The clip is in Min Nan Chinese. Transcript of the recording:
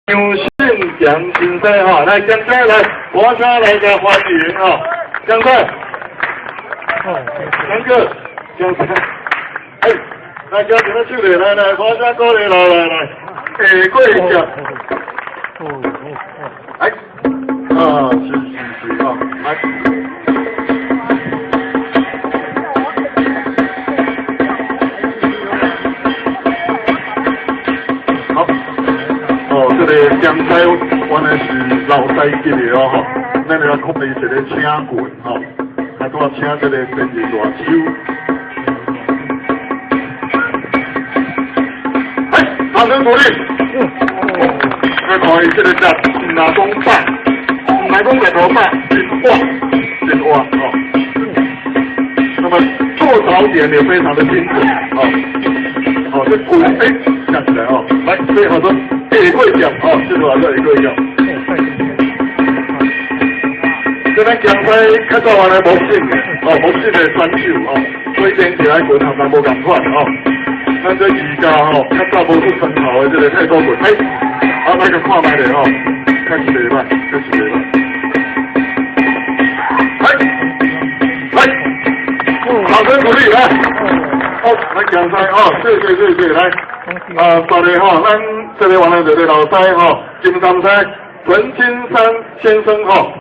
楊信祥先生吼，來江仔來，我先來個歡迎吼，江仔，江哥，江仔，哎，來交一個手咧，來來，我先過來，來來來，下過接，哎，啊，是是是吼，來。好，哦，這個江西原來是老師級的哦吼，咱來看伊一個請棍吼，啊，拄仔請這個前日大手。哎，掌聲鼓勵。來看伊這個只，毋若講百，毋若講日頭百，真活，真活吼。那麼做早點也非常的精準哦。好，這棍哎，站起來哦，來，最好說下過腳哦，這個叫下過腳。這咱江西較早原來無姓的，哦，無姓的選手哦，所以練起來拳含人無仝款哦。咱這瑜伽吼，較早無出拳頭的這個太鼓拳，哎，啊，來個看覓咧吼，確實袂歹，確實袂歹。來，來，掌聲鼓勵來。好，來江西哦，謝謝謝謝，來，啊，煞來吼，咱這個原來就是老師吼，金山師陳金山先生吼。